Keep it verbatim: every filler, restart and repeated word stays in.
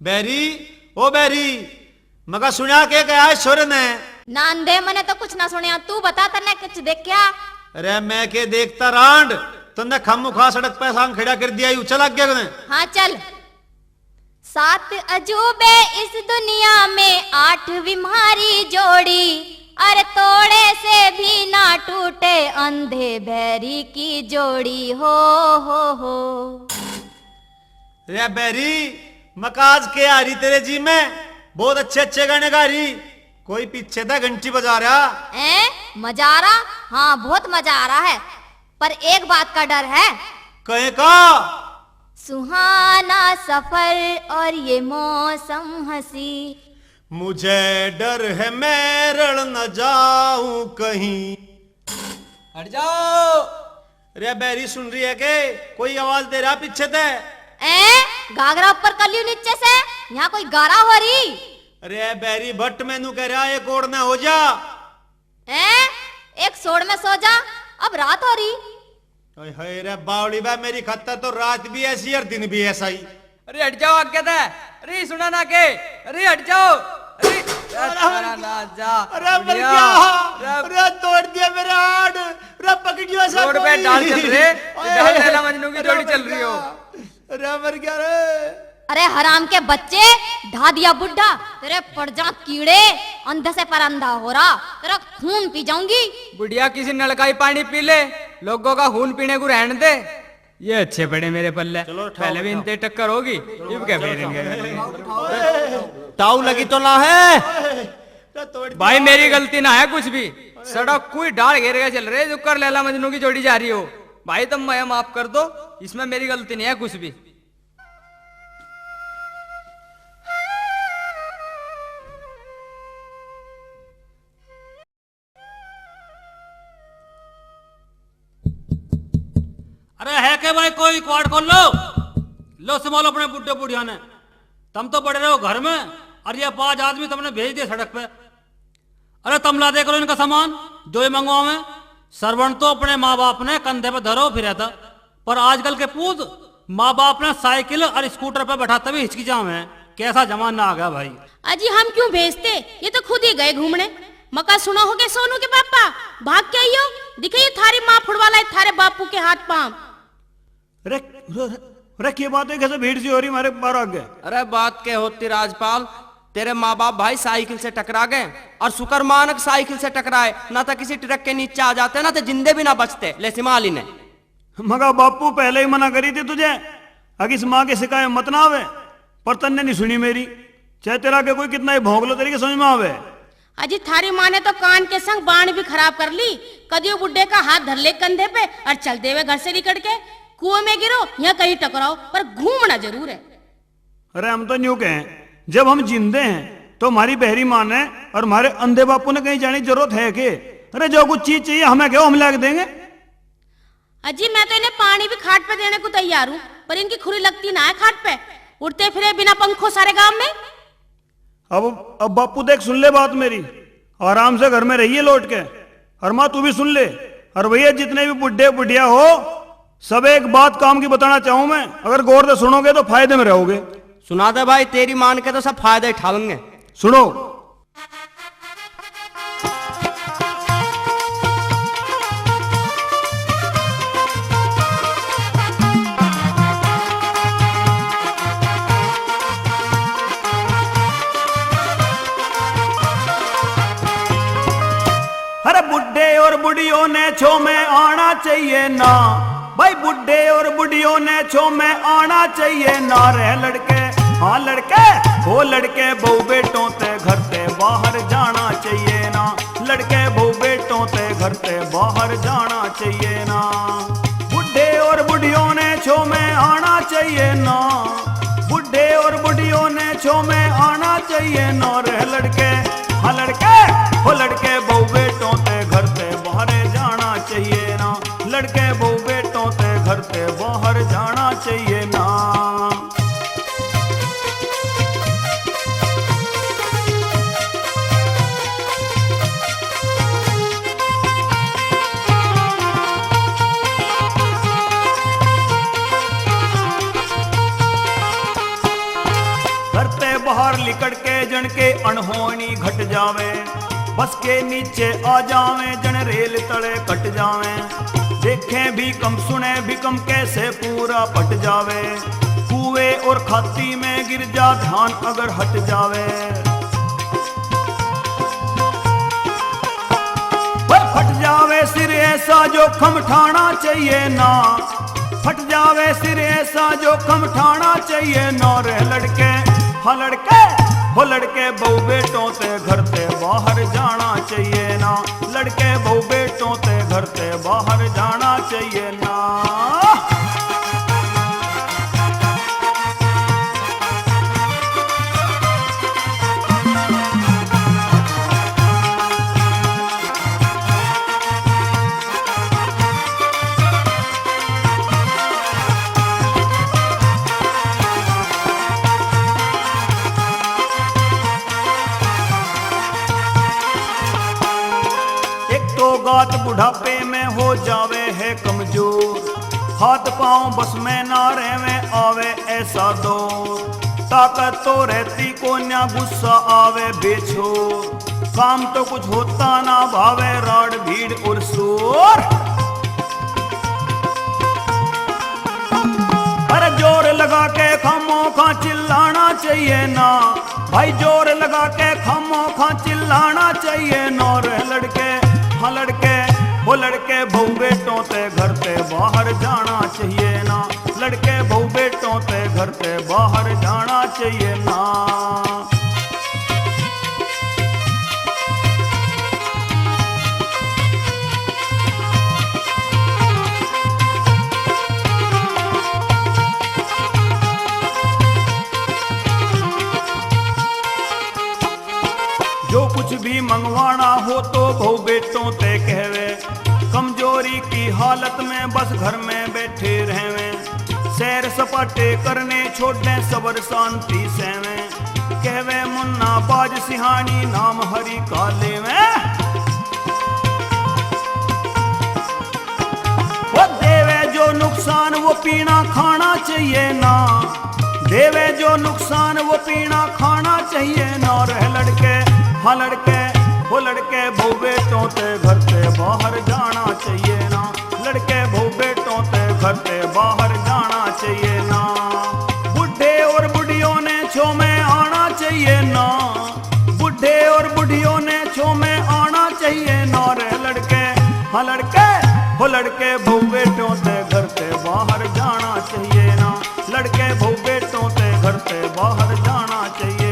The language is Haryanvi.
बैरी, ओ बैरी, मका सुना के गया है छोरे ने? ना अंधे, मने तो कुछ ना सुनिया। तू बता, तन्ने कुछ देख्या? अरे मैं के देखता रांड, तन्ने खामोखा सड़क पे सांग खड़ा कर दिया, यू चल आगे कने। हाँ चल। सात अजूबे इस दुनिया में, आठवीं म्हारी जोड़ी। अरे तोड़े से भी ना टूटे, अंधे बैरी की जोड़ी हो, हो, हो। रे बैरी, मकाज के आ रही तेरे जी में, बहुत अच्छे अच्छे गाने गा रही। कोई पीछे तै घंटी बजा रहा। हैं? मजा आ रहा? हाँ, बहुत मजा आ रहा है, पर एक बात का डर है। कहे का? सुहाना सफर और ये मौसम हंसी। मुझे डर है मैं रल न जाऊं कहीं। हट जाओ। अरे बैरी, सुन रही है के? कोई आवाज दे रहा पीछे तै? ए, घाघरा ऊपर कर लियो नीचे से, यहाँ कोई गारा हो रही। अरे बैरी भट्ट, मैनू कह रहा एक ओड़ में हो जा। ए, एक सोड़ में सो जा, अब रात हो रही। ओए हाय रे बावली बा, मेरी खातर तो रात भी ऐसी और दिन भी ऐसा ही। अरे हट जाओ आगे तै। अरे सुना ना के? अरे हट जाओ। अरे अरे सारा मर गया। राजा। अरे मर बुढ़िया। गया। अरे अरे तोड़ दिया मेरा हाथ। अरे पकड़ियो सा रोड पे कोई। डाल चल रहे। ओए। डाल लैला मजनू की अरे जोड़ी मर चल रही हो। गया। अरे मर गया रे। अरे हराम के बच्चे, ढा दिया बुढ़ा। तेरे पड़ जा कीड़े, अंधे से पर अंधा हो रहा, तेरा खून पी जाऊंगी। बुढ़िया किसी नलका ही पानी पी ले, लोगों का खून पीने को रहने दे। ये अच्छे पड़े मेरे पल्ले। चलो, उठाओ, पहले भी उठाओ। इनते टक्कर होगी, इब क्या चलो, फेर इनके उठाओ। गले। ताऊ लगी तो ना है? तो तोड़ दिया। भाई, मेरी गलती ना है कुछ भी। सड़क कोई डाल घेर के चल रहे, जो कर लैला मजनू की जोड़ी जा रही हो। भाई, तुम मैं माफ कर दो, इसमें मेरी गलती नहीं है कुछ भी। अरे है के भाई, कोई क्वार्ट खोल लो, लो संभालो अपने बुड्ढे बुढ़िया ने। तुम तो पड़े रहो घर में और ये पांच आदमी तुमने भेज दिए सड़क पे। अरे तुम ला दे करो इनका सामान, जो ये मंगवावे। सरवण तो अपने माँ बाप ने कंधे पे धरो फिरे था, पर आजकल के पूत माँ बाप ने साइकिल और स्कूटर पे बैठाते भी हिचकिचावे। कैसा जमाना आ गया भाई। अजी हम क्यों भेजते, ये तो खुद ही गए घूमने। मका सुना हो के सोनू के पापा, भाग के आइयो, दिखे ये थारी माँ फुड़वा लाई थारे बापू के हाथ पाँव। अरे, अरे, अरे, के बात है, कैसे भीड़ सी हो रही हमारे बाहर आगे? अरे बात के होती राजपाल, तेरे माँ बाप भाई साइकिल से टकरा गए और शुक्र मानक साइकिल से टकराए, ना तो किसी ट्रक के नीचे आ जाते, ना तो जिंदे भी ना बचते। ले सिमाली ने। मगा बापू पहले ही मना करी थी तुझे, अग इस माँ के शिकायत मत ना आवे, पर तन्ने नहीं सुनी मेरी। चाहे तेरा आगे कोई कितना ही भोंक लो, तेरी के समझ में आवे। अजी थारी माँ ने तो कान के संग बाण भी खराब कर ली। कदी वो बुड्ढे का हाथ धर ले कंधे पे और चल देवे घर से निकल के। कुएं में गिरो या कहीं टकराओ, पर घूमना जरूर है। अरे हम तो न्यू कहें, जब हम जिंदे हैं तो हमारी बहरी माँ ने और हमारे अंधे बापू ने कहीं जाने की जरूरत है के? अरे जो कुछ चीज चाहिए हमें कहो, हम ला के देंगे। अजी मैं तो इन्हें पानी भी खाट पे देने को तैयार हूँ, पर इनकी खुरी लगती ना है खाट पे, उड़ते फिरे बिना पंखों सारे गांव में। अब, अब बापू देख, सुन ले बात मेरी, आराम से घर में रहिए लौट के। और माँ तू भी सुन ले, और भैया जितने भी बुढ़े बुढ़िया हो, सब एक बात काम की बताना चाहूँ मैं, अगर गौर से सुनोगे तो फायदे में रहोगे। सुना दे भाई, तेरी मान के तो सब फायदे उठा लेंगे। सुनो। अरे बुड्ढे और बुढ़ियों ने छो में आना चाहिए ना, भाई बुड्ढे और बुढ़ियों ने छो में आना चाहिए ना रे लड़के। हाँ लड़के, ओ लड़के, बहू बेटों ते घर ते बाहर जाना चाहिए ना। लड़के बहू बेटों ते घर ते बाहर जाना चाहिए ना। बुढ़े और बुढ़ियों ने छो में आना चाहिए ना। बुढ़े और बुढ़ियों ने छो में आना चाहिए ना रे लड़के। हाँ लड़के, ओ लड़के, बहू बेटों ते घर ते बाहर जाना चाहिए ना। लड़के बहू बेटों ते घर ते बाहर जाना चाहिए ना। घर ते बाहर लिकड़ के जन के अनहोनी घट जावे, बस के नीचे आ जावे, जन रेल तले कट जावे। देखे भी कम, सुने भी कम, कैसे पूरा पट जावे। कुएं और खाती में गिर जा, ध्यान अगर हट जावे। ओए, फट जावे सिर ऐसा जोखम ठाना चाहिए ना, फट जावे सिर ऐसा जोखम ठाना चाहिए ना रे लड़के। हाँ लड़के, हो लड़के, बहू बेटों ते घर ते बाहर जाना चाहिए ना, लड़के बहू बेटों ते घर ते बाहर जाना चाहिए ना। एक तो गात बुढ़ापे में हो जावे है कमजोर, हाथ पांव बस में ना रहवे, आवे ऐसा दौर। ताकत तो रहती कोन्या, गुस्सा आवे बेछोर, काम तो कुछ होता ना भावे, राड़ भीड़ और शोर। अरे जोर लगा के खामोखा चिल्लाना चाहिए ना, भाई जोर लगा के खामोखा चिल्लाना चाहिए ना रे लड़के। हाँ लड़के, वो लड़के, बहू बेटों ते घर ते बाहर जाना चाहिए ना, लड़के बहू बेटों ते घर ते बाहर जाना चाहिए ना। जो कुछ भी मंगवाना हो तो बहू बेटों ते कहवे, कमजोरी की हालत में बस घर में बैठे रहवे, सैर सपाटे करने छोड़े, सबर शांति सहवे। कहवे मुन्ना बाज सिहानी, नाम हरि का लेवे। वो देवे जो नुकसान, वो पीना खाना चाहिए ना, देवे जो नुकसान, वो पीना खाना चाहिए ना। रह लड़के, हाँ लड़के, वो लड़के, बहू बेटों ते घर ते बाहर जाना चाहिए ना, लड़के बहू बेटों ते घर ते बाहर जाना चाहिए ना। बूढ़े और बुढ़ियों ने छो में आना चाहिए ना, बूढ़े और बुढ़ियों ने छो में आना चाहिए ना रे लड़के। हाँ लड़के, हो लड़के, बहू बेटों ते घर ते बाहर जाना चाहिए ना, लड़के बहू बेटों ते घर ते बाहर जाना चाहिए।